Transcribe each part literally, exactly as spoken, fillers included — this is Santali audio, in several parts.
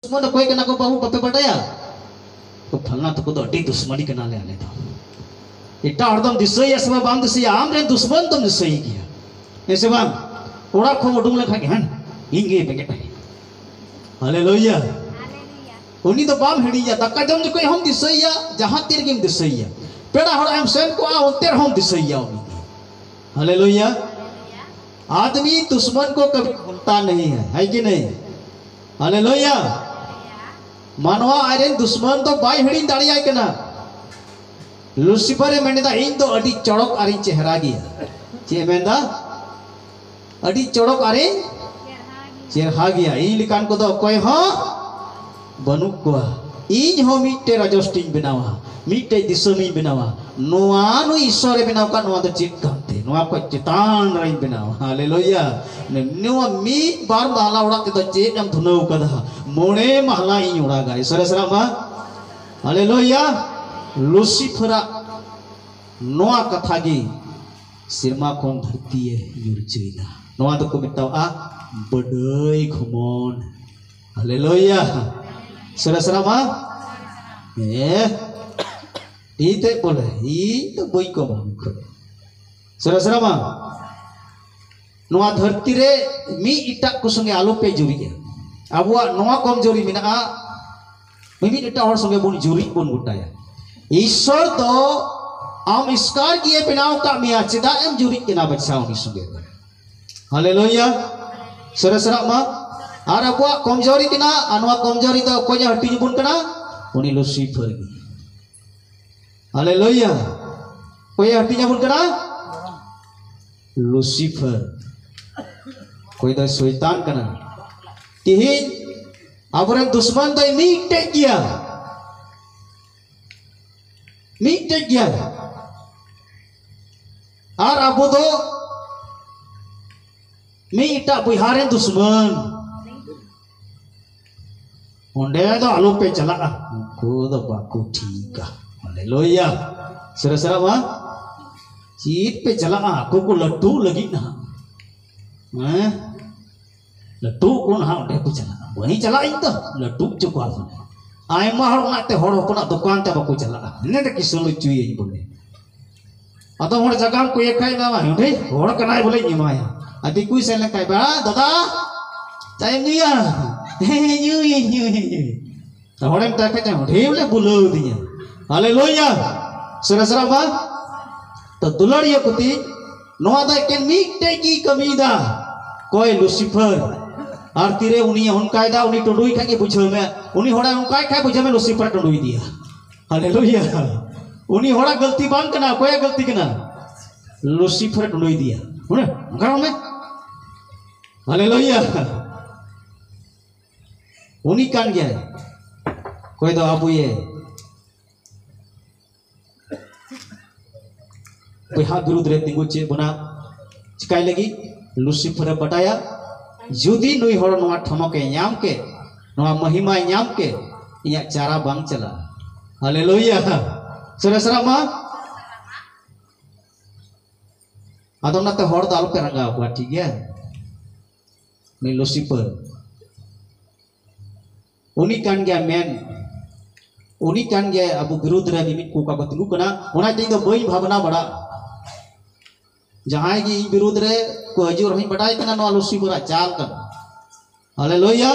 ᱫᱩᱥᱢᱟᱱ ᱚᱠᱚᱭ ᱠᱟᱱᱟ ᱠᱚ ᱵᱟᱹᱵᱩ, ᱵᱟᱯᱮ ᱵᱟᱰᱟᱭᱟ? ᱛᱚ ᱯᱷᱟᱞᱱᱟ ᱛᱟᱠᱚ ᱫᱚ ᱟᱹᱰᱤ ᱫᱩᱥᱢᱟᱱᱤ ᱠᱟᱱᱟᱞᱮ ᱟᱞᱮ ᱫᱚ᱾ ᱮᱴᱟᱜ ᱦᱚᱲ ᱫᱚᱢ ᱫᱤᱥᱟᱹᱭᱟ ᱥᱮ ᱵᱟᱝ, ᱵᱟᱢ ᱫᱤᱥᱟᱹᱭᱟ, ᱟᱢ ᱨᱮᱱ ᱫᱩᱥᱢᱟᱱ ᱫᱚᱢ ᱫᱤᱥᱟᱹᱭᱮ ᱜᱮᱭᱟ, ᱦᱮᱸ ᱥᱮ ᱵᱟᱝ? ᱚᱲᱟᱜ ᱠᱷᱚᱱ ᱩᱰᱩᱝ ᱞᱮᱱᱠᱷᱟᱱ ᱜᱮ, ᱦᱮᱸ, ᱤᱧ ᱜᱮ ᱵᱮᱸᱜᱮᱫ ᱟᱭ᱾ ᱦᱟᱞᱮᱞᱩᱭᱟ᱾ ᱩᱱᱤ ᱫᱚ ᱵᱟᱢ ᱦᱤᱲᱤᱧᱟ, ᱫᱟᱠᱟ ᱡᱚᱢ ᱡᱚᱠᱷᱚᱡ ᱦᱚᱸᱢ ᱫᱤᱥᱟᱹᱭᱮᱭᱟ, ᱡᱟᱦᱟᱸ ᱛᱤ ᱨᱮᱜᱮᱢ ᱫᱤᱥᱟᱹᱭᱮᱭᱟ᱾ ᱯᱮᱲᱟ ᱦᱚᱲ ᱮᱢ ᱥᱮᱱ ᱠᱚᱜᱼᱟ, ᱚᱱᱛᱮ ᱨᱮᱦᱚᱸᱢ ᱫᱤᱥᱟᱹᱭᱮᱭᱟ ᱩᱱᱤ ᱫᱚ᱾ ᱦᱟᱞᱮᱞᱩᱭᱟ᱾ ᱟᱫᱢᱤ ᱫᱩᱥᱢᱟᱱ ᱠᱚ ᱠᱟᱵᱷᱤ ᱵᱷᱩᱞᱛᱟ ᱱᱟᱦᱤ ᱦᱟᱭ, ᱦᱟᱭ ᱠᱤ ᱱᱟᱦᱤ? ᱦᱟᱞᱮᱞᱩᱭᱟ᱾ ᱢᱟᱱᱣᱟ ᱟᱡᱨᱮᱱ ᱫᱩᱥᱢᱟᱱ ᱫᱚ ᱵᱟᱭ ᱦᱤᱲᱤᱧ ᱫᱟᱲᱮᱭᱟᱭ ᱠᱟᱱᱟ᱾ ᱞᱩᱥᱤᱯᱷᱟᱨ ᱮ ᱢᱮᱱᱫᱟ, "ᱤᱧ ᱫᱚ ᱟᱹᱰᱤ ᱪᱚᱲᱚᱠ ᱟᱨᱤᱧ ᱪᱮᱦᱨᱟ ᱜᱮᱭᱟ᱾" ᱪᱮᱫ ᱮ ᱢᱮᱱᱫᱟ? "ᱟᱹᱰᱤ ᱪᱚᱲᱚᱠ ᱟᱨᱤᱧ ᱪᱮᱦᱨᱟ ᱜᱮᱭᱟ᱾ ᱤᱧ ᱞᱮᱠᱟᱱ ᱠᱚᱫᱚ ᱚᱠᱚᱭ ᱦᱚᱸ ᱵᱟᱹᱱᱩᱜ ᱠᱚᱣᱟ᱾ ᱤᱧ ᱦᱚᱸ ᱢᱤᱫᱴᱮᱡ ᱨᱟᱡᱚᱥᱴᱤᱧ ᱵᱮᱱᱟᱣᱟ, ᱢᱤᱫᱴᱮᱡ ᱫᱤᱥᱚᱢᱤᱧ ᱵᱮᱱᱟᱣᱟ᱾ ᱱᱚᱣᱟ ᱱᱩᱭ ᱤᱥᱥᱚᱨᱮ ᱵᱮᱱᱟᱣ ᱠᱟᱜ, ᱱᱚᱣᱟ ᱫᱚ ᱪᱮᱫ ᱠᱟᱱᱛᱮ? ᱱᱚᱣᱟ ᱠᱷᱚᱡ ᱪᱮᱛᱟᱱ ᱨᱮᱧ ᱵᱮᱱᱟᱣᱟ᱾" ᱦᱟᱞᱮᱞᱩᱭᱟ᱾ ᱱᱚᱣᱟ ᱢᱤᱫ ᱵᱟᱨ ᱢᱟᱦᱞᱟ ᱚᱲᱟᱜ ᱛᱮᱫᱚ ᱪᱮᱫ ᱮᱢ ᱫᱷᱩᱱᱟᱹᱣ ᱠᱟᱫᱟ? ᱢᱚᱬᱮ ᱢᱟᱦᱞᱟ ᱤᱧ ᱚᱲᱟᱜᱟ᱾ ᱤᱥᱥᱚᱨᱮ ᱥᱟᱨᱟᱜ ᱢᱟ᱾ ᱦᱟᱞᱮᱞᱩᱭᱟ᱾ ᱞᱩᱥᱤᱯᱷᱟᱨᱟᱜ ᱱᱚᱣᱟ ᱠᱟᱛᱷᱟ ᱜᱮ ᱥᱮᱨᱢᱟ ᱠᱷᱚᱱ ᱫᱷᱟᱹᱨᱛᱤ ᱮ ᱧᱩᱨ ᱦᱚᱪᱚᱭᱮᱫᱟ᱾ ᱱᱚᱣᱟ ᱫᱚᱠᱚ ᱢᱮᱛᱟᱣᱟᱜᱼᱟ ᱵᱟᱹᱰᱟᱹᱭ ᱜᱷᱚᱢᱚᱱ᱾ ᱦᱟᱞᱮᱞᱩᱭᱟ᱾ ᱥᱚᱨᱮᱥ ᱨᱟᱢᱟ᱾ ᱦᱮᱸ᱾ ᱤᱧ ᱛᱮ ᱵᱚᱞᱮ, ᱤᱧ ᱫᱚ ᱵᱟᱹᱧ ᱠᱚᱢᱟ᱾ ᱥᱚᱨᱮᱥ ᱨᱟᱢᱟ᱾ ᱱᱚᱣᱟ ᱫᱷᱟᱹᱨᱛᱤ ᱨᱮ ᱢᱤᱫ ᱮᱴᱟᱜ ᱠᱚ ᱥᱚᱸᱜᱮ ᱟᱞᱚᱯᱮ ᱡᱩᱨᱤᱜᱼᱟ᱾ ᱟᱵᱚᱣᱟᱜ ᱱᱚᱣᱟ ᱠᱚᱢᱡᱳᱨᱤ ᱢᱮᱱᱟᱜᱼᱟ, ᱢᱤᱢᱤᱫ ᱮᱴᱟᱜ ᱦᱚᱲ ᱥᱚᱸᱜᱮ ᱵᱚᱱ ᱡᱩᱨᱤᱜ ᱵᱚᱱ ᱜᱚᱴᱟᱭᱟ᱾ ᱤᱥᱥᱚᱨ ᱫᱚ ᱟᱢ ᱮᱥᱠᱟᱨ ᱜᱮ ᱵᱮᱱᱟᱣ ᱠᱟᱜ ᱢᱮᱭᱟ, ᱪᱮᱫᱟᱜ ᱮᱢ ᱡᱩᱨᱤᱜ ᱠᱟᱱᱟ ᱵᱟᱪᱷᱟ ᱩᱱᱤ ᱥᱚᱸᱜᱮ ᱫᱚ? ᱦᱟᱞᱮᱞᱩᱭᱟ᱾ ᱥᱚᱨᱮᱥ ᱨᱟᱜ ᱢᱟ᱾ ᱟᱨ ᱟᱵᱚᱣᱟᱜ ᱠᱚᱢᱡᱳᱨᱤ ᱠᱟᱱᱟ, ᱟᱨ ᱱᱚᱣᱟ ᱠᱚᱢᱡᱳᱨᱤ ᱫᱚ ᱚᱠᱚᱭ ᱮ ᱦᱟᱹᱴᱤᱧ ᱟᱵᱚᱱ ᱠᱟᱱᱟ? ᱩᱱᱤ ᱞᱩᱥᱤᱯᱷᱟᱨ ᱜᱮ᱾ ᱦᱟᱞᱮᱞᱩᱭᱟ᱾ ᱚᱠᱚᱭ ᱮ ᱦᱟᱹᱴᱤᱧ ᱟᱵᱚᱱ ᱠᱟᱱᱟ? ᱞᱩᱥᱤᱯᱷᱟᱨ᱾ ᱚᱠᱚᱭ ᱫᱚ ᱥᱚᱭᱛᱟᱱ ᱠᱟᱱᱟ᱾ ᱛᱤᱦᱤᱧ ᱟᱵᱚᱨᱮᱱ ᱫᱩᱥᱢᱟᱱ ᱫᱚᱭ ᱢᱤᱫᱴᱮᱡ ᱜᱮᱭᱟ, ᱢᱤᱫᱴᱮᱡ ᱜᱮᱭᱟ᱾ ᱟᱨ ᱟᱵᱚ ᱫᱚ ᱢᱤᱫ ᱮᱴᱟᱜ ᱵᱚᱭᱦᱟ ᱨᱮᱱ ᱫᱩᱥᱢᱟᱱ᱾ ᱚᱸᱰᱮ ᱫᱚ ᱟᱞᱚᱯᱮ ᱪᱟᱞᱟᱜᱼᱟ, ᱩᱱᱠᱩ ᱫᱚ ᱵᱟᱠᱚ ᱴᱷᱤᱠᱟ᱾ ᱦᱟᱞᱮᱞᱩᱭᱟ᱾ ᱥᱮᱨᱮ ᱥᱮᱨᱟ ᱢᱟ᱾ ᱪᱮᱫ ᱯᱮ ᱪᱟᱞᱟᱜᱼᱟ? ᱟᱠᱚ ᱠᱚ ᱞᱟᱹᱴᱩ ᱞᱟᱹᱜᱤᱫ ᱱᱟᱦᱟᱜ᱾ ᱦᱮᱸ? ᱞᱟᱹᱴᱩ ᱠᱚ ᱱᱟᱦᱟᱜ ᱚᱸᱰᱮ ᱠᱚ ᱪᱟᱞᱟᱜᱼᱟ᱾ ᱵᱟᱹᱧ ᱪᱟᱞᱟᱜ ᱤᱧ ᱫᱚ, ᱞᱟᱹᱴᱩ ᱦᱚᱪᱚ ᱠᱚᱣᱟ ᱵᱚᱱ᱾ ᱟᱭᱢᱟ ᱦᱚᱲ ᱚᱱᱟᱛᱮ ᱦᱚᱲ ᱦᱚᱯᱚᱱᱟᱜ ᱫᱚᱠᱟᱱ ᱛᱮ ᱵᱟᱠᱚ ᱪᱟᱞᱟᱜᱼᱟ, ᱦᱟᱱᱮ ᱫᱚ ᱠᱤᱥᱟᱹᱬ ᱦᱚᱪᱚᱭᱟᱹᱧ ᱵᱚᱞᱮ᱾ ᱟᱫᱚ ᱦᱚᱲ ᱡᱟᱭᱜᱟᱢ ᱠᱚᱭᱮ ᱠᱷᱟᱡ ᱫᱚ, ᱦᱮᱸ, ᱦᱚᱲ ᱠᱟᱱᱟᱭ ᱵᱚᱞᱮᱧ ᱮᱢᱟᱭᱟ᱾ ᱟᱨ ᱫᱤᱠᱩᱭ ᱥᱮᱱ ᱞᱮᱱᱠᱷᱟᱡ, "ᱵᱟ, ᱫᱟᱫᱟ, ᱪᱟᱭᱮᱢ ᱧᱩᱭᱟ?" "ᱦᱮᱸ, ᱧᱩᱭᱟᱹᱧ, ᱧᱩᱭᱟᱹᱧ, ᱧᱩᱭᱟᱹᱧ᱾" ᱦᱚᱲᱮᱢ ᱢᱮᱛᱟᱭ ᱠᱷᱟᱡ, "ᱰᱷᱮᱨ ᱵᱚᱞᱮ ᱵᱩᱞᱟᱹᱣ ᱫᱤᱧᱟ᱾" ᱦᱟᱞᱮᱞᱩᱭᱟ᱾ ᱥᱚᱨᱮᱥ ᱨᱟᱵᱟ᱾ ᱛᱚ ᱫᱩᱞᱟᱹᱲᱤᱭᱟᱹ ᱠᱚ ᱛᱤᱧ, ᱱᱚᱣᱟ ᱫᱚ ᱮᱠᱮᱱ ᱢᱤᱫᱴᱮᱡ ᱜᱮ ᱠᱟᱹᱢᱤᱭᱮᱫᱟ᱾ ᱚᱠᱚᱭ? ᱞᱩᱥᱤᱯᱷᱟᱨ᱾ ᱟᱨ ᱛᱤᱨᱮ ᱩᱱᱤ ᱚᱱᱠᱟᱭᱮᱫᱟ, ᱩᱱᱤ ᱴᱩᱰᱩᱭ ᱠᱷᱟᱡ ᱜᱮ ᱵᱩᱡᱷᱟᱹᱣ ᱢᱮ, ᱩᱱᱤ ᱦᱚᱲᱮ ᱚᱱᱠᱟᱭ ᱠᱷᱟᱡ ᱵᱩᱡᱷᱟᱹᱣ ᱢᱮ ᱞᱩᱥᱤᱯᱷᱟᱨ ᱴᱩᱰᱩᱭ ᱫᱤᱭᱟ᱾ ᱦᱟᱞᱮᱞᱩᱭᱟ᱾ ᱩᱱᱤ ᱦᱚᱲᱟᱜ ᱜᱟᱹᱞᱛᱤ ᱵᱟᱝ ᱠᱟᱱᱟ᱾ ᱚᱠᱚᱭᱟᱜ ᱜᱟᱹᱞᱛᱤ ᱠᱟᱱᱟ? ᱞᱩᱥᱤᱯᱷᱟᱨ ᱴᱩᱰᱩᱭ ᱫᱤᱭᱟ᱾ ᱚᱱᱮ ᱚᱱᱠᱟ ᱨᱚᱲ ᱢᱮ᱾ ᱦᱟᱞᱮᱞᱩᱭᱟ᱾ ᱩᱱᱤ ᱠᱟᱱ ᱜᱮᱭᱟᱭ᱾ ᱚᱠᱚᱭ ᱫᱚ ᱟᱵᱚᱭᱮ ᱵᱚᱭᱦᱟ ᱵᱤᱨᱩᱫᱽ ᱨᱮ ᱛᱤᱸᱜᱩ ᱪᱮᱫ ᱵᱚᱱᱟ ᱪᱤᱠᱟᱭ ᱞᱟᱹᱜᱤᱫ? ᱞᱩᱥᱤᱯᱷᱟᱨᱮ ᱵᱟᱰᱟᱭᱟ, ᱡᱩᱫᱤ ᱱᱩᱭ ᱦᱚᱲ ᱱᱚᱣᱟ ᱴᱷᱚᱱᱚᱠ ᱮ ᱧᱟᱢ ᱠᱮ, ᱱᱚᱣᱟ ᱢᱚᱦᱤᱢᱟᱭ ᱧᱟᱢ ᱠᱮ, ᱤᱧᱟᱹᱜ ᱪᱟᱨᱟ ᱵᱟᱝ ᱪᱟᱞᱟᱜᱼᱟ᱾ ᱦᱟᱞᱮᱞᱩᱭᱟ᱾ ᱥᱚᱨᱮᱥᱨᱟ ᱢᱟ᱾ ᱟᱫᱚ ᱚᱱᱟᱛᱮ ᱦᱚᱲ ᱫᱚ ᱟᱞᱚᱯᱮ ᱨᱟᱸᱜᱟᱣ ᱠᱚᱣᱟ, ᱴᱷᱤᱠ ᱜᱮᱭᱟ? ᱱᱩᱭ ᱞᱩᱥᱤᱯᱷᱟᱨ, ᱩᱱᱤ ᱠᱟᱱ ᱜᱮᱭᱟ ᱢᱮᱱ, ᱩᱱᱤ ᱠᱟᱱ ᱜᱮᱭᱟ ᱟᱵᱚ ᱵᱤᱨᱩᱫᱽ ᱨᱮ ᱢᱤᱢᱤᱫ ᱠᱚ ᱚᱠᱟ ᱠᱚ ᱛᱤᱸᱜᱩ ᱠᱟᱱᱟ, ᱚᱱᱟᱛᱮ ᱤᱧ ᱫᱚ ᱵᱟᱹᱧ ᱵᱷᱟᱵᱽᱱᱟ ᱵᱟᱲᱟᱜᱼᱟ᱾ ᱡᱟᱦᱟᱸᱭ ᱜᱮ ᱤᱧ ᱵᱤᱨᱩᱫᱽ ᱨᱮ ᱠᱚ ᱦᱤᱡᱩᱜ ᱨᱮᱦᱚᱸᱧ ᱵᱟᱰᱟᱭ ᱠᱟᱱᱟ ᱱᱚᱣᱟ ᱞᱩᱥᱤᱯᱷᱟᱨᱟᱜ ᱪᱟᱞ ᱠᱟᱱᱟ᱾ ᱦᱟᱞᱮᱞᱩᱭᱟ᱾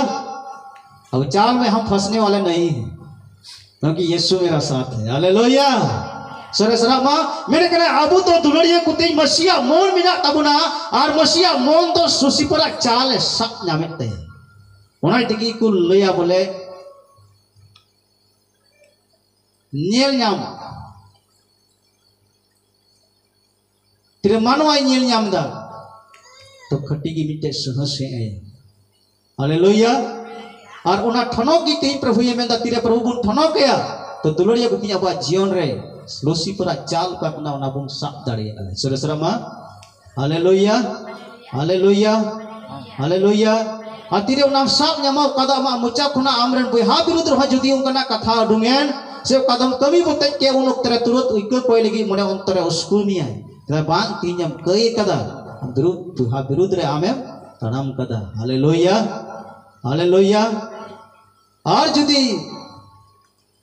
अब चाल में हम फंसने वाले नहीं हैं, क्योंकि यीशु मेरा साथ है। ᱦᱟᱞᱮᱞᱩᱭᱟ᱾ ᱥᱚᱨᱮᱥᱨᱟ ᱢᱟ᱾ ᱢᱮᱱᱮᱫ ᱠᱟᱱᱟ, ᱟᱵᱚ ᱫᱚ ᱫᱩᱞᱟᱹᱲᱤᱭᱟᱹ ᱠᱚ ᱛᱤᱧ ᱢᱟᱹᱥᱤᱭᱟᱜ ᱢᱚᱱ ᱢᱮᱱᱟᱜ ᱛᱟᱵᱚᱱᱟ, ᱟᱨ ᱢᱟᱹᱥᱤᱭᱟᱜ ᱢᱚᱱ ᱫᱚ ᱞᱩᱥᱤᱯᱷᱟᱨᱟᱜ ᱪᱟᱞ ᱮ ᱥᱟᱵ ᱧᱟᱢᱮᱫ ᱛᱟᱭᱟ᱾ ᱚᱱᱟ ᱛᱮᱜᱮ ᱠᱚ ᱞᱟᱹᱭᱟ ᱵᱚᱞᱮ, ᱧᱮᱞ ᱧᱟᱢ᱾ ᱛᱤᱨᱮ ᱢᱟᱱᱣᱟᱭ ᱧᱮᱞ ᱧᱟᱢ ᱮᱫᱟ, ᱛᱚ ᱠᱟᱹᱴᱤᱡ ᱜᱮ ᱢᱤᱫᱴᱮᱡ ᱥᱟᱦᱚᱥ ᱦᱮᱡ ᱟᱭᱟ᱾ ᱦᱟᱞᱮᱞᱩᱭᱟ᱾ ᱟᱨ ᱚᱱᱟ ᱴᱷᱚᱱᱚᱠ ᱜᱮ ᱛᱮᱦᱮᱧ ᱯᱨᱚᱵᱷᱩᱭ ᱢᱮᱱᱫᱟ, ᱛᱤᱨᱮ ᱯᱨᱚᱵᱷᱩ ᱵᱚᱱ ᱴᱷᱚᱱᱚᱠ ᱮᱭᱟ, ᱛᱚ ᱫᱩᱞᱟᱹᱲᱤᱭᱟᱹ ᱠᱚ ᱛᱤᱧ, ᱟᱵᱚᱣᱟᱜ ᱡᱤᱭᱚᱱ ᱨᱮ ᱞᱩᱥᱤᱯᱷᱟᱨᱟᱜ ᱪᱟᱞ ᱚᱠᱟ ᱠᱟᱱᱟ, ᱚᱱᱟ ᱵᱚᱱ ᱥᱟᱵ ᱫᱟᱲᱮᱭᱟᱜᱼᱟ᱾ ᱥᱚᱨᱮᱥᱨᱟ ᱢᱟ᱾ ᱦᱟᱞᱮᱞᱩᱭᱟ, ᱦᱟᱞᱮᱞᱩᱭᱟ, ᱦᱟᱞᱮᱞᱩᱭᱟ᱾ ᱟᱨ ᱛᱤᱨᱮ ᱚᱱᱟᱢ ᱥᱟᱵ ᱧᱟᱢᱟ, ᱚᱠᱟ ᱫᱚ ᱟᱢᱟᱜ ᱢᱚᱪᱟ ᱠᱷᱚᱱᱟᱜ ᱟᱢᱨᱮᱱ ᱵᱚᱭᱦᱟ ᱵᱤᱨᱩᱫᱽ ᱨᱮᱦᱚᱸ ᱡᱩᱫᱤ ᱚᱱᱠᱟᱱᱟᱜ ᱠᱟᱛᱷᱟ ᱩᱰᱩᱝᱮᱱ, ᱥᱮ ᱚᱠᱟ ᱫᱚᱢ ᱠᱟᱹᱢᱤ ᱵᱚᱛᱮᱡ ᱠᱮ, ᱩᱱ ᱚᱠᱛᱮ ᱨᱮ ᱛᱩᱨᱟᱹᱛ ᱩᱭᱠᱟᱹ ᱠᱚᱭ ᱞᱟᱹᱜᱤᱫ ᱢᱚᱱᱮ ᱚᱱᱛᱚᱨ ᱨᱮ ᱩᱥᱠᱩᱱ ᱢᱮᱭᱟᱭ᱾ ᱪᱮᱫᱟᱜ ᱵᱟᱝ? ᱛᱮᱦᱮᱧ ᱮᱢ ᱠᱟᱹᱭ ᱠᱟᱫᱟ, ᱵᱤᱨᱩᱫᱽ, ᱵᱚᱭᱦᱟ ᱵᱤᱨᱩᱫᱽ ᱨᱮ ᱟᱢᱮᱢ ᱛᱟᱲᱟᱢ ᱠᱟᱫᱟ᱾ ᱦᱟᱞᱮᱞᱩᱭᱟ᱾ ᱦᱟᱞᱮᱞᱩᱭᱟ᱾ ᱟᱨ ᱡᱩᱫᱤ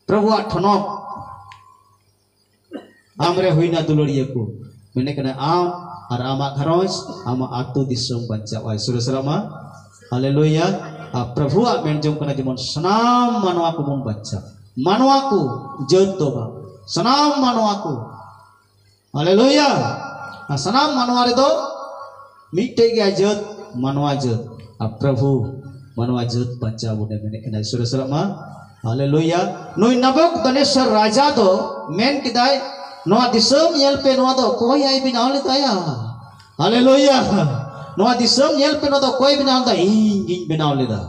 ᱯᱨᱚᱵᱷᱩᱣᱟᱜ ᱴᱷᱚᱱᱚᱠ ᱟᱢᱨᱮ ᱦᱩᱭᱱᱟ ᱫᱩᱞᱟᱹᱲᱤᱭᱟᱹ ᱠᱚ, ᱢᱮᱱᱮᱫ ᱠᱟᱱᱟ ᱟᱢ ᱟᱨ ᱟᱢᱟᱜ ᱜᱷᱟᱨᱚᱸᱡᱽ, ᱟᱢᱟᱜ ᱟᱹᱛᱩ ᱫᱤᱥᱚᱢ ᱵᱟᱧᱪᱟᱣ ᱟᱭ ᱥᱩᱨᱮᱥ ᱨᱟᱢᱟ᱾ ᱦᱟᱞᱮᱞᱩᱭᱟ᱾ ᱟᱨ ᱯᱨᱚᱵᱷᱩᱣᱟᱜ ᱢᱮᱱ ᱡᱚᱝ ᱠᱟᱱᱟ ᱡᱮᱢᱚᱱ ᱥᱟᱱᱟᱢ ᱢᱟᱱᱣᱟ ᱠᱚᱵᱚᱱ ᱵᱟᱧᱪᱟᱜ, ᱢᱟᱱᱣᱟ ᱠᱚ, ᱡᱟᱹᱛ ᱫᱚ ᱵᱟᱝ, ᱥᱟᱱᱟᱢ ᱢᱟᱱᱣᱟ ᱠᱚ᱾ ᱦᱟᱞᱮᱞᱩᱭᱟ᱾ ᱟᱨ ᱥᱟᱱᱟᱢ ᱢᱟᱱᱣᱟ ᱨᱮᱫᱚ ᱢᱤᱫᱴᱮᱡ ᱜᱮᱭᱟ ᱡᱟᱹᱛ, ᱢᱟᱱᱣᱟ ᱡᱟᱹᱛ᱾ ᱟᱨ ᱯᱨᱚᱵᱷᱩ ᱢᱟᱱᱣᱟ ᱡᱟᱹᱛ ᱵᱟᱧᱪᱟᱣ ᱵᱚᱱᱮ ᱢᱮᱱᱮᱫ ᱠᱟᱱᱟ ᱥᱩᱨᱮᱥ ᱨᱟᱢᱟ᱾ ᱦᱟᱞᱮᱞᱩᱭᱟ᱾ ᱱᱩᱭ ᱱᱟᱵᱩᱠᱫᱚᱱᱮᱥᱚᱨ ᱨᱟᱡᱟ ᱫᱚ ᱢᱮᱱ ᱠᱮᱫᱟᱭ, ᱱᱚᱣᱟ ᱫᱤᱥᱚᱢ ᱧᱮᱞ ᱯᱮ, ᱱᱚᱣᱟ ᱫᱚ ᱚᱠᱚᱭ ᱟᱭ ᱵᱮᱱᱟᱣ ᱞᱮᱫᱟᱭᱟ? ᱦᱟᱞᱮᱞᱩᱭᱟ᱾ ᱱᱚᱣᱟ ᱫᱤᱥᱚᱢ ᱧᱮᱞ ᱯᱮ, ᱱᱚᱣᱟ ᱫᱚ ᱚᱠᱚᱭ ᱵᱮᱱᱟᱣ ᱞᱮᱫᱟ? ᱤᱧ ᱜᱤᱧ ᱵᱮᱱᱟᱣ ᱞᱮᱫᱟ᱾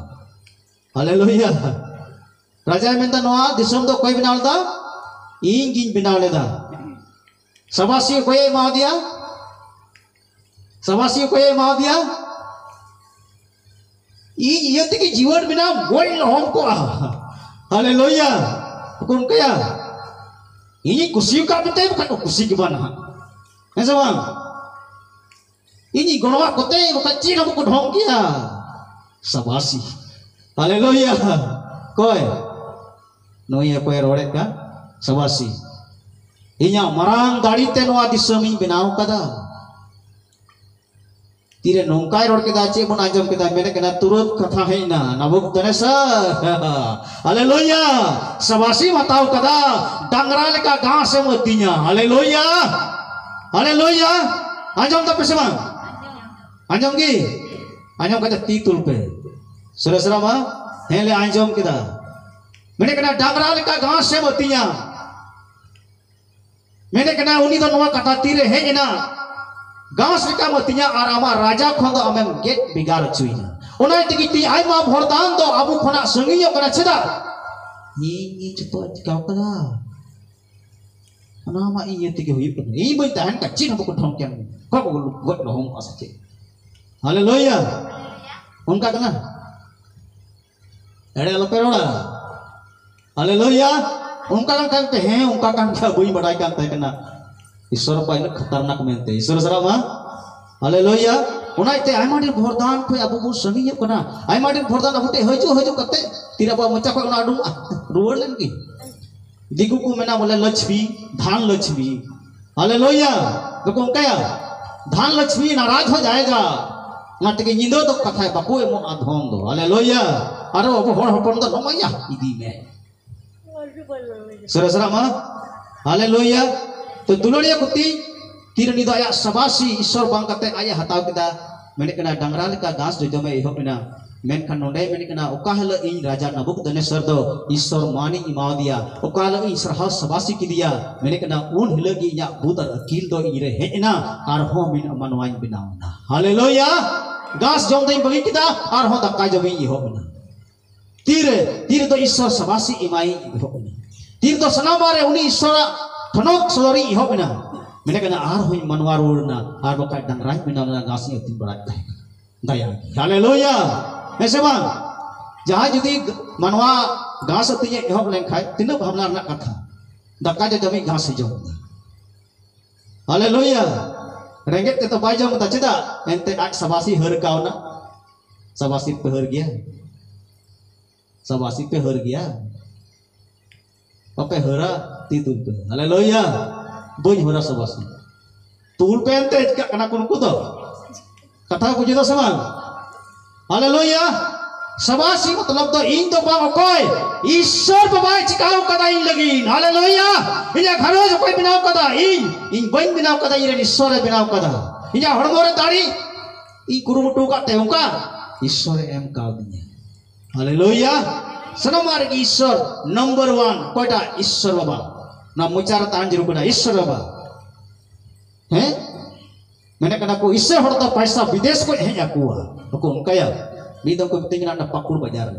ᱦᱟᱞᱮᱞᱩᱭᱟ᱾ ᱨᱟᱡᱟᱭ ᱢᱮᱱᱫᱟ, ᱱᱚᱣᱟ ᱫᱤᱥᱚᱢ ᱫᱚ ᱚᱠᱚᱭ ᱵᱮᱱᱟᱣ ᱞᱮᱫᱟ? ᱤᱧ ᱜᱤᱧ ᱵᱮᱱᱟᱣ ᱞᱮᱫᱟ᱾ ᱥᱟᱵᱟᱥᱤ ᱚᱠᱚᱭᱮ ᱮᱢᱟᱣᱟᱫᱮᱭᱟ? ᱥᱟᱵᱟᱥᱤ ᱚᱠᱚᱭᱮ ᱮᱢᱟᱣᱟᱫᱮᱭᱟ? ᱤᱧ ᱤᱭᱟᱹ ᱛᱮᱜᱮ ᱡᱤᱣᱮᱫ ᱢᱮᱱᱟᱢ, ᱜᱚᱡ ᱞᱚᱦᱚᱢ ᱠᱚᱜᱼᱟ᱾ ᱦᱟᱞᱮᱞᱩᱭᱟ᱾ ᱚᱠᱚᱭ ᱚᱱᱠᱟᱭᱟ? ᱤᱧᱤᱧ ᱠᱩᱥᱤ ᱟᱠᱟᱫ ᱢᱮᱛᱮ, ᱵᱟᱠᱷᱟᱱ ᱠᱚ ᱠᱩᱥᱤ ᱜᱮ ᱵᱟᱝ ᱱᱟᱦᱟᱜ᱾ ᱦᱮᱸ ᱥᱮ ᱵᱟᱝ? ᱤᱧᱤᱧ ᱜᱚᱲᱚᱣᱟᱜ ᱠᱚᱛᱮ, ᱵᱟᱠᱷᱟᱡ ᱪᱮᱫ ᱦᱚᱸ ᱵᱟᱠᱚ ᱰᱷᱚᱝ ᱠᱮᱭᱟ᱾ ᱥᱟᱵᱟᱥᱤ᱾ ᱦᱟᱞᱮᱞᱩᱭᱟ᱾ ᱚᱠᱚᱭ? ᱱᱩᱭ ᱚᱠᱚᱭᱮ ᱨᱚᱲᱮᱫ ᱠᱟᱱ? ᱥᱟᱵᱟᱥᱤ᱾ ᱤᱧᱟᱹᱜ ᱢᱟᱨᱟᱝ ᱫᱟᱲᱮ ᱛᱮ ᱱᱚᱣᱟ ᱫᱤᱥᱚᱢ ᱤᱧ ᱵᱮᱱᱟᱣ ᱠᱟᱫᱟ᱾ ᱛᱤᱨᱮ ᱱᱚᱝᱠᱟᱭ ᱨᱚᱲ ᱠᱮᱫᱟ, ᱪᱮᱫ ᱵᱚᱱ ᱟᱸᱡᱚᱢ ᱠᱮᱫᱟ? ᱢᱮᱱᱮᱫ ᱠᱟᱱᱟ, ᱛᱩᱨᱟᱹᱛ ᱠᱟᱛᱷᱟ ᱦᱮᱡ ᱮᱱᱟ, ᱱᱟᱵᱩᱠᱫᱚᱱᱮᱥᱚᱨ᱾ ᱦᱟᱞᱮᱞᱩᱭᱟ᱾ ᱥᱟᱵᱟᱥᱤᱢ ᱦᱟᱛᱟᱣ ᱠᱟᱫᱟ, ᱰᱟᱝᱨᱟ ᱞᱮᱠᱟ ᱜᱷᱟᱥ ᱮᱢ ᱟᱹᱛᱤᱧᱟ᱾ ᱦᱟᱞᱮᱞᱩᱭᱟ᱾ ᱦᱟᱞᱮᱞᱩᱭᱟ᱾ ᱟᱸᱡᱚᱢ ᱫᱟᱯᱮ ᱥᱮ ᱵᱟᱝ? ᱟᱸᱡᱚᱢ ᱜᱮ? ᱟᱸᱡᱚᱢ ᱠᱟᱛᱮ ᱛᱤ ᱛᱩᱞ ᱯᱮ᱾ ᱥᱩᱨᱮᱥ ᱨᱟᱢᱟ, ᱦᱮᱸ ᱞᱮ ᱟᱸᱡᱚᱢ ᱠᱮᱫᱟ᱾ ᱢᱮᱱᱮᱫ ᱠᱟᱱᱟ, ᱰᱟᱝᱨᱟ ᱞᱮᱠᱟ ᱜᱷᱟᱥ ᱮᱢ ᱟᱹᱛᱤᱧᱟ᱾ ᱢᱮᱱᱮᱫ ᱠᱟᱱᱟ, ᱩᱱᱤ ᱫᱚ ᱱᱚᱣᱟ ᱠᱟᱛᱷᱟ ᱛᱤᱨᱮ ᱦᱮᱡ ᱮᱱᱟ, ᱜᱷᱟᱥ ᱞᱮᱠᱟᱢ ᱟᱹᱛᱤᱧᱟ ᱟᱨ ᱟᱢᱟᱜ ᱨᱟᱡᱟ ᱠᱷᱚᱱ ᱫᱚ ᱟᱢᱮᱢ ᱜᱮᱫ ᱵᱷᱮᱜᱟᱨ ᱦᱚᱪᱚᱭᱮᱱᱟ᱾ ᱚᱱᱟ ᱛᱮᱜᱮ ᱛᱮᱦᱮᱧ ᱟᱭᱢᱟ ᱵᱷᱚᱨᱫᱟᱱ ᱫᱚ ᱟᱵᱚ ᱠᱷᱚᱱᱟᱜ ᱥᱟᱺᱜᱤᱧᱚᱜ ᱠᱟᱱᱟ᱾ ᱪᱮᱫᱟᱜ? ᱤᱧ ᱜᱤᱧ ᱡᱚᱛᱚᱣᱟᱜ ᱪᱤᱠᱟᱹᱣ ᱠᱟᱫᱟ᱾ ᱚᱱᱟ ᱢᱟ ᱤᱧ ᱤᱭᱟᱹ ᱛᱮᱜᱮ ᱦᱩᱭᱩᱜ ᱠᱟᱱᱟ᱾ ᱤᱧ ᱵᱟᱹᱧ ᱛᱟᱦᱮᱱ ᱠᱷᱟᱱ ᱪᱮᱫ ᱦᱚᱸ ᱵᱟᱠᱚ ᱰᱷᱚᱝ ᱠᱮᱭᱟ᱾ ᱚᱠᱚᱭ ᱠᱚ ᱜᱚᱡ ᱞᱚᱦᱚᱢᱚᱜᱼᱟ ᱥᱮ ᱪᱮᱫ? ᱦᱟᱞᱮᱞᱩᱭᱟ᱾ ᱚᱱᱠᱟ ᱠᱟᱱᱟ᱾ ᱮᱲᱮ ᱟᱞᱚᱯᱮ ᱨᱚᱲᱟ᱾ ᱦᱟᱞᱮᱞᱩᱭᱟ᱾ ᱚᱱᱠᱟ ᱠᱟᱱ ᱠᱷᱟᱱ ᱯᱮ, ᱦᱮᱸ, ᱚᱱᱠᱟ ᱠᱟᱱ ᱠᱷᱟᱱ ᱵᱟᱹᱧ ᱵᱟᱰᱟᱭ ᱠᱟᱱ ᱛᱟᱦᱮᱸ ᱠᱟᱱᱟ᱾ ᱤᱥᱚᱨ ᱯᱟᱭᱞᱚᱴ ᱠᱷᱟᱛᱟᱨᱱᱟᱠ ᱢᱮᱱᱛᱮ᱾ ᱤᱥᱚᱨ ᱥᱟᱨᱟ ᱢᱟ᱾ ᱦᱟᱞᱮᱞᱩᱭᱟ᱾ ᱚᱱᱟ ᱤᱭᱟᱹᱛᱮ ᱟᱭᱢᱟ ᱰᱷᱮᱨ ᱵᱷᱚᱨᱫᱟᱱ ᱠᱷᱚᱱ ᱟᱵᱚ ᱵᱚᱱ ᱥᱟᱺᱜᱤᱧᱚᱜ ᱠᱟᱱᱟ᱾ ᱟᱭᱢᱟ ᱰᱷᱮᱨ ᱵᱷᱚᱨᱫᱟᱱ ᱟᱵᱚ ᱴᱷᱮᱱ ᱦᱤᱡᱩᱜ, ᱦᱤᱡᱩᱜ ᱠᱟᱛᱮ ᱛᱤᱨᱮ ᱟᱵᱚᱣᱟᱜ ᱢᱚᱪᱟ ᱠᱷᱚᱱ ᱚᱱᱟ ᱩᱰᱩᱝᱚᱜᱼᱟ, ᱨᱩᱣᱟᱹᱲ ᱞᱮᱱ ᱜᱮ᱾ ᱫᱤᱠᱩ ᱠᱚ ᱢᱮᱱᱟ ᱵᱚᱞᱮ ᱞᱚᱪᱷᱢᱤ, ᱫᱷᱟᱱ ᱞᱚᱪᱷᱢᱤ᱾ ᱦᱟᱞᱮᱞᱩᱭᱟ᱾ ᱵᱟᱠᱚ ᱚᱱᱠᱟᱭᱟ? ᱫᱷᱟᱱ ᱞᱚᱪᱷᱢᱤ ᱱᱟᱨᱟᱡ ᱦᱚ ᱡᱟᱭᱜᱟ᱾ ᱚᱱᱟ ᱛᱮᱜᱮ ᱧᱤᱫᱟᱹ ᱫᱚ ᱠᱟᱛᱷᱟᱭ ᱵᱟᱠᱚ ᱮᱢᱚᱜᱼᱟ ᱫᱷᱚᱱ ᱫᱚ᱾ ᱦᱟᱞᱮᱞᱩᱭᱟ᱾ ᱟᱨᱚ ᱟᱵᱚ ᱦᱚᱲ ᱦᱚᱯᱚᱱ ᱫᱚ ᱱᱚᱜᱼᱚᱭ ᱭᱟ ᱤᱫᱤ ᱢᱮ᱾ ᱥᱚᱨᱮᱥᱨᱟ ᱢᱟ᱾ ᱦᱟᱞᱮᱞᱩᱭᱟ᱾ ᱛᱚ ᱫᱩᱞᱟᱹᱲᱤᱭᱟᱹ ᱠᱚ ᱛᱤ, ᱛᱤᱨᱮ ᱩᱱᱤ ᱫᱚ ᱟᱭᱟᱜ ᱥᱟᱵᱟᱥᱤ ᱤᱥᱥᱚᱨ ᱵᱟᱝ ᱠᱟᱛᱮ ᱟᱡ ᱮ ᱦᱟᱛᱟᱣ ᱠᱮᱫᱟ᱾ ᱢᱮᱱᱮᱫ ᱠᱟᱱᱟ, ᱰᱟᱝᱨᱟ ᱞᱮᱠᱟ ᱜᱷᱟᱥ ᱡᱚᱡᱚᱢᱮ ᱮᱦᱚᱵ ᱮᱱᱟ᱾ ᱢᱮᱱᱠᱷᱟᱱ ᱱᱚᱰᱮ ᱢᱮᱱᱮᱫ ᱠᱟᱱᱟ, ᱚᱠᱟ ᱦᱤᱞᱳᱜ ᱤᱧ ᱨᱟᱡᱟ ᱱᱟᱵᱩᱠᱫᱚᱱᱮᱥᱚᱨ ᱫᱚ ᱤᱥᱥᱚᱨ ᱢᱟᱱᱤᱧ ᱮᱢᱟᱣᱟᱫᱮᱭᱟ, ᱚᱠᱟ ᱦᱤᱞᱳᱜ ᱤᱧ ᱥᱟᱨᱦᱟᱣ ᱥᱟᱵᱟᱥᱤ ᱠᱮᱫᱮᱭᱟ, ᱢᱮᱱᱮᱫ ᱠᱟᱱᱟ, ᱩᱱ ᱦᱤᱞᱳᱜ ᱜᱮ ᱤᱧᱟᱹᱜ ᱵᱩᱫ ᱟᱨ ᱟᱹᱠᱤᱞ ᱫᱚ ᱤᱧ ᱨᱮ ᱦᱮᱡ ᱮᱱᱟ, ᱟᱨᱦᱚᱸ ᱢᱤᱫ ᱢᱟᱱᱣᱟᱧ ᱵᱮᱱᱟᱣ ᱮᱱᱟ᱾ ᱦᱟᱞᱮᱞᱩᱭᱟ᱾ ᱜᱷᱟᱥ ᱡᱚᱢ ᱫᱚᱧ ᱵᱟᱹᱜᱤ ᱠᱮᱫᱟ, ᱟᱨᱦᱚᱸ ᱫᱟᱠᱟ ᱡᱚᱢᱤᱧ ᱮᱦᱚᱵ ᱮᱱᱟ᱾ ᱛᱤᱨᱮ, ᱛᱤᱨᱮᱫᱚ ᱤᱥᱥᱚᱨ ᱥᱟᱵᱟᱥᱤ ᱮᱢᱟᱭ ᱮᱦᱚᱵ ᱮᱱᱟ᱾ ᱛᱤᱨᱮᱫᱚ ᱥᱟᱱᱟᱢᱟᱜ ᱨᱮ ᱩᱱᱤ ᱤᱥᱥᱚᱨᱟᱜ ᱴᱷᱚᱱᱚᱠ ᱥᱚᱫᱚᱨᱤᱧ ᱮᱦᱚᱵ ᱮᱱᱟ᱾ ᱢᱮᱱᱮᱫ ᱠᱟᱱᱟ, ᱟᱨᱦᱚᱸᱧ ᱢᱟᱱᱣᱟ ᱨᱩᱣᱟᱹᱲ ᱮᱱᱟ, ᱟᱨ ᱵᱟᱠᱷᱟᱡ ᱰᱟᱝᱨᱟᱧ ᱵᱮᱱᱟᱣ ᱞᱮᱱᱟ, ᱜᱷᱟᱥᱤᱧ ᱟᱹᱛᱤᱧ ᱵᱟᱲᱟᱭᱮᱫ ᱛᱟᱦᱮᱸ ᱠᱟᱱᱟ᱾ ᱫᱟᱭᱟ ᱜᱮ᱾ ᱦᱟᱞᱮᱞᱩᱭᱟ᱾ ᱦᱮᱸ ᱥᱮ ᱵᱟᱝ? ᱡᱟᱦᱟᱸᱭ ᱡᱩᱫᱤ ᱢᱟᱱᱣᱟ ᱜᱷᱟᱥ ᱟᱹᱛᱤᱧᱮ ᱮᱦᱚᱵ ᱞᱮᱱᱠᱷᱟᱡ, ᱛᱤᱱᱟᱹᱜ ᱵᱷᱟᱵᱽᱱᱟ ᱨᱮᱱᱟᱜ ᱠᱟᱛᱷᱟ᱾ ᱫᱟᱠᱟ ᱡᱚᱡᱚᱢᱤᱡ ᱜᱷᱟᱥᱮ ᱡᱚᱢ ᱮᱫᱟ᱾ ᱦᱟᱞᱮᱞᱩᱭᱟ᱾ ᱨᱮᱸᱜᱮᱡ ᱛᱮᱫᱚ ᱵᱟᱭ ᱡᱚᱢ ᱮᱫᱟ᱾ ᱪᱮᱫᱟᱜ? ᱮᱱᱛᱮ ᱟᱡ ᱥᱟᱵᱟᱥᱤ ᱦᱟᱹᱨ ᱠᱟᱣᱱᱟ᱾ ᱥᱟᱵᱟᱥᱤ ᱯᱮ ᱦᱟᱹᱨ ᱜᱮᱭᱟ? ᱥᱟᱵᱟᱥᱤ ᱯᱮ ᱦᱟᱹᱨ ᱜᱮᱭᱟ? ᱵᱟᱯᱮ ᱦᱟᱹᱨᱟ? ᱛᱤ ᱛᱩᱞ ᱯᱮ᱾ ᱦᱟᱞᱮᱞᱩᱭᱟ᱾ ᱵᱟᱹᱧ ᱦᱟᱹᱨᱟ ᱥᱟᱵᱟᱥᱤ᱾ ᱛᱩᱞ ᱯᱮ ᱮᱱᱛᱮ, ᱪᱤᱠᱟᱹᱜ ᱠᱟᱱᱟ ᱠᱚ ᱱᱩᱠᱩ ᱫᱚ? ᱠᱟᱛᱷᱟ ᱠᱚ ᱵᱩᱡᱷᱟᱹᱣ ᱫᱟ ᱥᱮ ᱵᱟᱝ? ᱦᱟᱞᱮᱞᱩᱭᱟ᱾ ᱥᱟᱵᱟᱥᱤ ᱢᱚᱛᱞᱚᱵ ᱫᱚ ᱤᱧ ᱫᱚ ᱵᱟᱝ, ᱚᱠᱚᱭ? ᱤᱥᱥᱚᱨ ᱵᱟᱵᱟᱭ ᱪᱤᱠᱟᱹᱣ ᱠᱟᱫᱟ ᱤᱧ ᱞᱟᱹᱜᱤᱫ᱾ ᱦᱟᱞᱮᱞᱩᱭᱟ᱾ ᱤᱧᱟᱹᱜ ᱜᱷᱟᱨᱚᱸᱡᱽ ᱚᱠᱚᱭ ᱵᱮᱱᱟᱣ ᱠᱟᱫᱟ? ᱤᱧ᱾ ᱤᱧ ᱵᱟᱹᱧ ᱵᱮᱱᱟᱣ ᱠᱟᱫᱟ, ᱤᱧ ᱨᱮᱱ ᱤᱥᱥᱚᱨᱮ ᱵᱮᱱᱟᱣ ᱠᱟᱫᱟ᱾ ᱤᱧᱟᱹᱜ ᱦᱚᱲᱢᱚ ᱨᱮ ᱫᱟᱲᱮ ᱤᱧ ᱠᱩᱨᱩᱢᱩᱴᱩ ᱟᱠᱟᱫ ᱛᱮ ᱚᱱᱠᱟ ᱤᱥᱥᱚᱨᱮ ᱮᱢ ᱠᱟᱣᱫᱤᱧᱟ᱾ ᱦᱟᱞᱮᱞᱩᱭᱟ᱾ ᱥᱟᱱᱟᱢᱟᱜ ᱨᱮᱜᱮ ᱤᱥᱥᱚᱨ ᱱᱟᱢᱵᱟᱨ ᱚᱣᱟᱱ᱾ ᱚᱠᱚᱭᱴᱟᱜ? ᱤᱥᱥᱚᱨ ᱵᱟᱵᱟ᱾ ᱚᱱᱟ ᱢᱚᱪᱟ ᱨᱮ ᱛᱟᱦᱮᱱ ᱡᱟᱹᱨᱩᱲ ᱠᱟᱱᱟ, ᱤᱥᱥᱚᱨ ᱵᱟᱵᱟ᱾ ᱦᱮᱸ? ᱢᱮᱱᱮᱫ ᱠᱟᱱᱟ ᱠᱚ, ᱤᱥᱥᱚᱨ ᱦᱚᱲ ᱫᱚ ᱯᱟᱭᱥᱟ ᱵᱤᱫᱮᱥ ᱠᱷᱚᱱ ᱦᱮᱡ ᱟᱠᱚᱣᱟ᱾ ᱵᱟᱠᱚ ᱚᱱᱠᱟᱭᱟ? ᱢᱤᱫ ᱫᱚᱢ ᱠᱚ ᱢᱤᱛᱟᱹᱧ ᱠᱟᱱᱟ, ᱚᱱᱟ ᱯᱟᱹᱠᱩᱲ ᱵᱟᱡᱟᱨ ᱨᱮ,